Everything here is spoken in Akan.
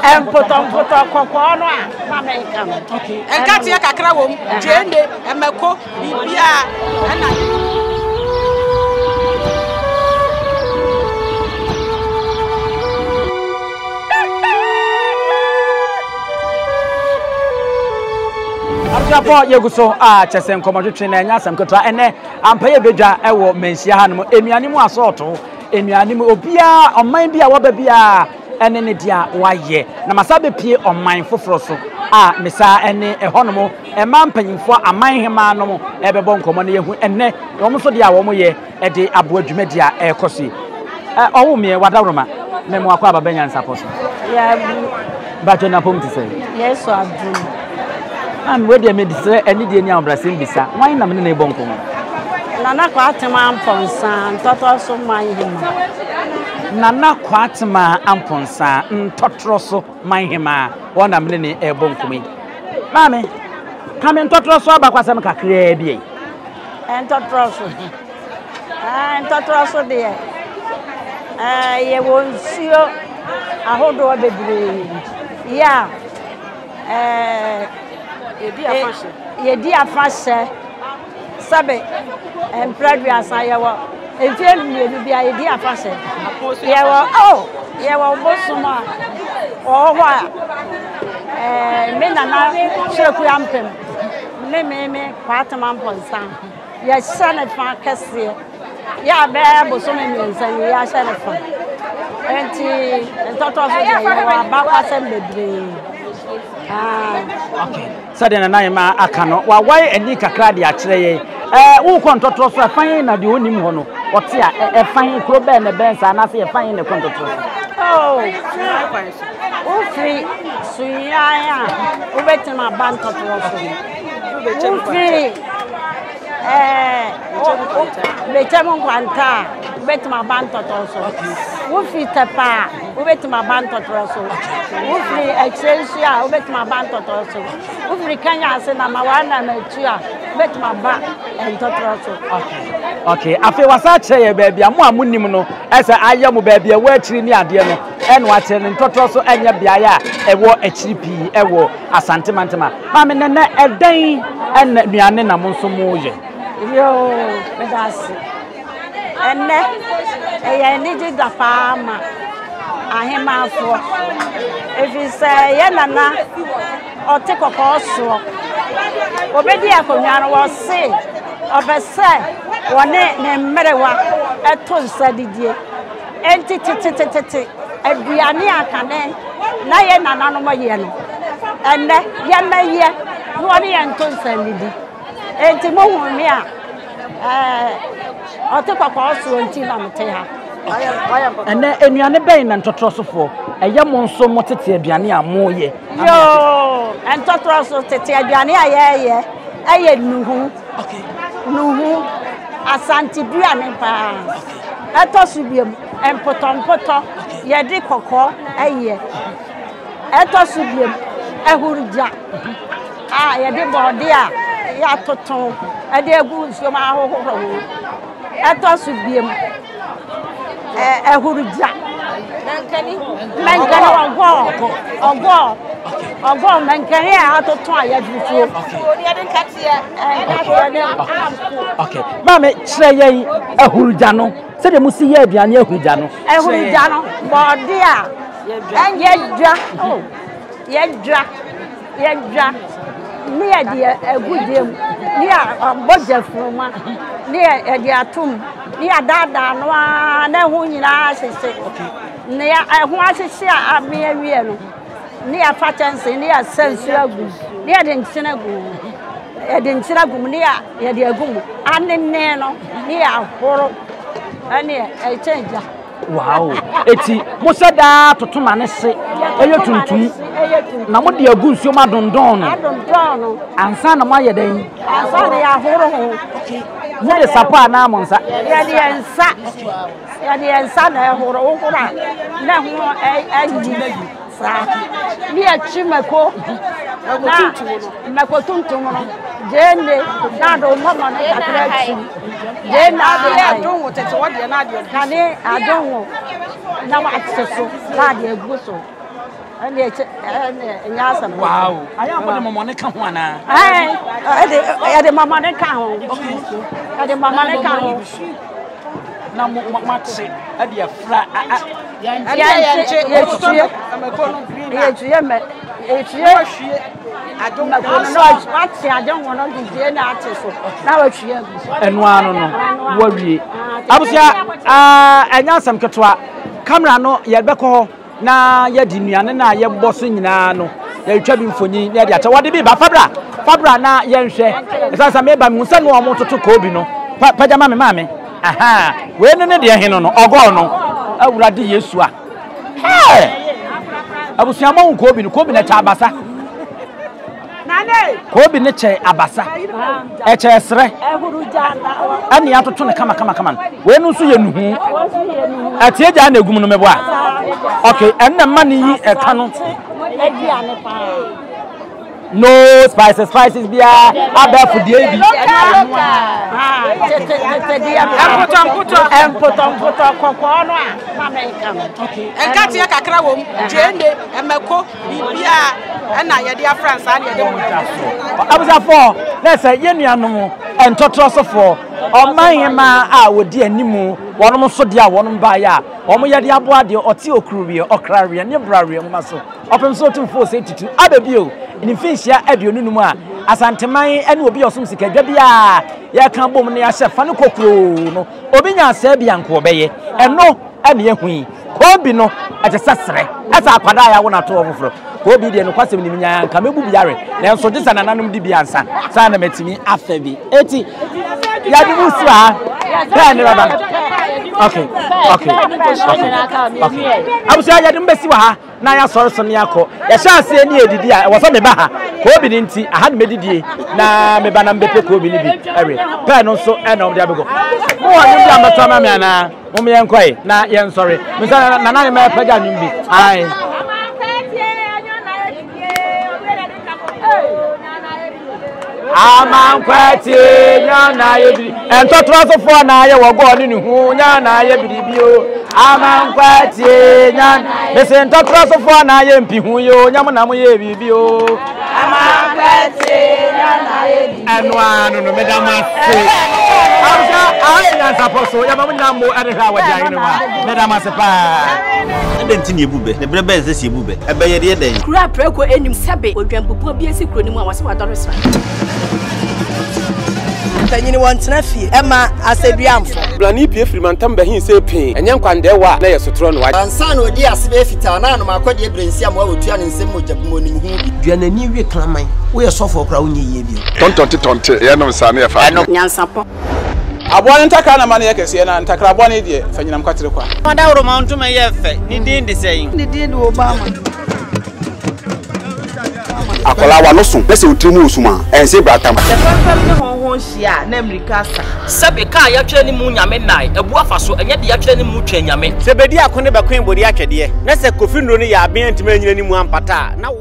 Mpotɔmpotɔ kɔkɔɔ no a na meka no. Nkateɛ kakra wɔ mu, gyeene, mako, biribiara ɛna. Abusuafoɔ yɛgu so a kyɛ sɛ nkɔmmɔtwetwe na ɛnyɛ asɛm ketewa ɛnɛ ampa yɛ bɛdwa ɛwɔ manhyia hanom nnuane mu asɔɔto nnuane mu obiara ɔman bi a wɔba biara ɛne ne deɛ wayɛ na masa bɛpie ɔman foforɔ so a mesa ɛne ɛhɔnom ɛma mpanyinfoɔ aman hemaa nom ɛbɛbɔ nkɔmmɔ no yɛhu ɛnɛ wɔn nso deɛ a wɔn yɛ ɛde aboa dwumadi a ɛrekɔ so yi. Ɛ ɔwo meɛ wadaworoma me mo akɔ aba bɛnya nsapɔ so. Mpakyɛ napom te sɛ. Yesu adom. Maame wei deɛ mede srɛ ɛne deɛ ni ahobrɛasɛm bisa. Wan na mene ne bɔ nkɔmmɔ? Nana Kwatema Amponsah ntɔtɔ so man hema. Nana Kwatema Amponsah ntɔtorɔ so man hema wɔn na mene ne ɛbɔ nkɔmmɔ yi. Maame, ka me ntɔtorɔ so abakwasɛm kakraa bi yi. Ntɔtorɔ so. Ntɔtorɔ so deɛ, yɛwɔ nsuo ahodoɔ bebree yɛ a yɛdi afahyɛ sɛbe mprɛ aduasa yɛwɔ mfeɛ mmienu bi a yɛdi afahyɛ. Yɛwɔ oh yɛwɔ bosom a ɔwɔ hɔ a me nana Kyerɛkua Mpem ne me me Kwatema Mpɔnsa. Yɛhyɛ ne fa kɛseɛ. Yɛ a bɛyɛ bosome mmiɛnsa ni yɛahyɛ ne fa. Nti ntɔtɔ so deɛ yɛwɔ abakwasɛm bebree. Okay. Sɛdeɛ Nana Ahemaa aka no, wawae ani kakra de akyerɛ yɛn. Ɛɛ wokɔ ntɔtorɔ so a, ɛfa he na deɛ ɔnnim hɔ no ɔte a, ɛfa he, kuro bɛn na ɛbɛn saa anaasɛ ɛfa he na ɛkɔ ntɔtorɔ so? Oh, wofiri Sunyani a, wobɛtumi aba ntɔtorɔ so. Wofiri Bɛkyɛm nkwanta a, wobɛtumi aba ntɔtɔ so. Wofiri Tɛpa a, wobɛtumi aba ntɔtɔ so. Wofiri akyire nso a, wobɛtumi aba ntɔtɔ so. Wofiri Kenya ase na ma wɔanam atu a, wobɛtumi aba ntɔtɔ so. Okay, afei wasa akyerɛ yɛ baabi a mo a monim no ɛsɛ ayɛ mo baabi a ɛwɔ akyiri ne adeɛ no ɛna wakyerɛ no ntɔtɔ so ɛnyɛ beaeɛ a ɛwɔ akyiri pii ɛwɔ Asante mantam a. Maame Nana, ɛdɛn ɛna nnuane na mo nso mo yɛ? Yoo, meda ase. Ɛnnɛ, ɛyɛ anigye da paa ma ahemaafoɔ. Ɛfiri sɛ yɛ nana ɔte kɔkɔɔ soɔ. Ɔbɛdi akonnwa no, wɔse ɔpɛ sɛ wɔne ne mmerewa ɛto nsa didie. Enti tetetetete aduane a kane na yɛn nananom yɛ no, ɛnnɛ yɛmmɛyɛ na wɔne yɛn nto nsa nnidi. Enti mohu me a, ɛɛ, ɔte kɔkɔɔ soɔ nti na mete ha. Ɛnnɛ, nnuane bɛn na ntɔtorɔsofoɔ ɛyɛ mo nso mo tete aduane a moyɛ? Yoo, ntɔtorɔso tete aduane a yɛyɛ ɛyɛ nnuhu. Nuhu, Asante duane paa. Ɛtɔ so biom, mpotɔmpotɔ, yɛde kɔkɔɔ yɛ. Ɛtɔ so biom, ahurugya a yɛde bɔɔde a yɛatoto de agu nsuo mu ahohoro ho. Ɛtɔ so biom, Ahurugya. Mankani ɔgɔɔ ɔgɔɔ ɔgɔɔ mankani a atoto a yɛde fuo. Okay. Maame kyerɛ yɛn ahurugya no sɛdeɛ mo si yɛ aduane ahurugya no. Ahurugya no bɔɔde a yɛdwa oh yɛdwa yɛdwa ne yɛde agu gya mu ne yɛabɔ gyafruma ne yɛde atom. Ne yɛadaadaa no ara na ɛho nyinaa ahyehye. Nea ɛho ahyehye a aben awie no, ne yɛafa kyɛnsee ne yɛasa nsuo agu mu, ne yɛde nkyene agu mu. Yɛde nkyene agu mu ne yɛde agu mu. Anene no ne yɛahoro ɛne ɛkyɛn gya. Wow! Eti mo sɛ daa toto ma ne se ɛyɛ tuntum na mo de agu nsuo mu adondɔn no. Adondɔn no. Ansa na mo ayɛ dɛn? Ansa na yɛahoro ho. Mo de sapɔ anaa mo nsa? Yɛde yɛn nsa. Yɛde yɛn nsa na ɛhoro. Wohoro a na ɛho ayi. Saa. Ne yɛkyi mako na mako tuntum no gyeene na ade mɔmɔ no kakra akyi gyeene ahan kane adonwo na wate so na ade agu so. Ɛnneɛ kyɛ ɛnneɛ ɛnyɛ asɛm. Wow. Ayɛ a mode mɔmɔne ka ho anaa? Ɛɛ ɛde yɛde mɔmɔne ka ho. Yɛde mɔmɔne ka ho. Na mo mo akye ɛde afra a a. Yɛnkye yɛtwie yɛtwie mɛ yɛtwie mako no na wate agye ho no de gye na ate so na watwie agu so. Ɛno ano no wawie. Abusua ɛnyɛ asɛm ketewa. Camera no yɛbɛkɔ hɔ. Na yɛde nnuane no a yɛbɔ so nyinaa no, yɛretwa bi mfonyin na yɛde akyɛ. Wɔde bi ba, fa bra, fa bra na yɛnhwɛ. Ɛsiane sɛ meba mehu sɛ no a wɔtoto koobi no. Pa, pagya ma me maame. Aha, wei no ne deɛ he no no, ɔgɔɔ no. Awurade Yesu a. Hey! Abusua mo koobi no, koobi no ɛkyɛ abasa. Koobi no kyɛ abasa. Ɛkyɛ ɛserɛ. Ɛne atoto no kama kama kama no. Wei no nso yɛ nuhu. Ɛteɛ gyaa na egum no meboa. Okay, ɛnna mma ne yi ɛka no. No spices, spices biara abɛɛfo deɛ bi. Mpotɔmpotɔ. Mpotɔmpotɔ kɔkɔɔ no a na mɛka no. Nkateɛ kakra wɔ mu, gyeene, mako, biribiara ɛna yɛde afra nsaa na yɛde mo agu. Abusuafoɔ, na sɛ yɛn nuanom ntɔtorɔsofoɔ, ɔman hemaa a wɔdi animu, wɔnom nso deɛ a wɔnom baeɛ a wɔn yɛde aboa deɛ ɔte okuruweɛ, ɔkraweɛ ne braweɛ nwoma so. Ɔpem so Otumfoɔ Osei Tutu aba bio ne mfinhyia 25 a Asanteman ne obi a ɔsom sikadwa biara yɛka bom na yɛahyɛ fa no kokuroo no, obi nya asɛe bi a nka ɔbɛyɛ. Ɛno na yɛahu yi. Koobi no, ɛte sɛ serɛ. Ɛsɛ akwadaa a yɛawo no ato hɔ foforɔ. Koobi deɛ, nokwasɛm ni, menyae a anka mɛbu bi awe, nanso gye sɛ nananom di bi ansa saa na matumi afa bi. Enti, yɛde mu si ha. Pɛɛ ne bɛba. Okay, okay, okay, okay. Abusua, yɛde mu bɛsi wɔ ha na yɛasɔre so ne akɔ. Yɛhyɛ aseɛ ne yɛdidi a, ɛwɔ sɛ meba ha. Koobi no nti, aha ne mɛdidie na meba na mebɛpɛ koobi no bi ɛwe. Pɛɛ no nso ɛna wɔde abɛgɔ. Mowɔ nnwom bi a mobɛto ama me anaa? Mom yɛn kɔe na yɛn sɔre. Misa na na mɛ pɛgya nwom bi. Ae. Amankwati nya na yɛ biri. Ɛntɔtorɔ sofoɔ na yɛ wɔ gɔɔ ne ne hu nya na yɛ biribi o. Amankwati nya. Mese ntɔtorɔ sofoɔ na yɛ mpi hu yo nya mo na mo yɛ biribi o. Amankwati nya na yɛ biribi. Ɛno ara no no meda mo ase. Abusua aha yɛ nyansapɔ so yɛma mo nyinaa mo ɛne hwɛ a wɔde ayɛ no a meda mo ase paa. Adɛn nti na yɛbu bɛ? Na berɛ bɛn na ɛsɛ sɛ yɛbu bɛ? Ɛbɛ yɛde yɛ dɛn? Kuro a prako nnim sɛbe odwanbubuo bi asi kuro no mu a wɔse wadɔre sra. Mpanyini wɔntena fie ɛma asɛduamfo. Blani pue firi mantam bɛhe see pee, ɛnyɛ nkwandɛɛwa a na ɛyɛ sotorɔ no wa. Ansa na ɔdii ase bɛyɛ fitaa na anom akɔdeɛ berɛ nsi amoa wɔtua ne nsam mogya gu mu ɔnim ho bi. Dua n'ani we kraman. Woyɛ sɔfoɔ koraa wonyɛ yie bio. Tɔntɔnte tɔnte yɛnom saa ne yɛfa adeɛ. Nyansapɔ. Aboa no ntakra na ma no yɛ kɛseɛ, na ntakra bɔne deɛ, fa nyinam kwatere kwa. Ɔdawuroma ntoma yɛ fɛ, ne din de sɛn? Ne din de Obama. Akwadaa w'ano so na sɛ wo tiri mu wɔ sum a, ɛnse bratam. Sɛ fɛmfɛm ne hɔnhɔn hyia a, na mmirika asa. Sɛbe kaa yɛatwerɛ ne mu nyame nnae, abu afa so, ɛnyɛ deɛ yɛatwerɛ ne mu twɛn nyame. Sɛ bedi ako ne bɛkoe bode atwɛdeɛ, na sɛ Kofi nnuro no yɛ aben antumi anyina ne mu ampata a, na wo.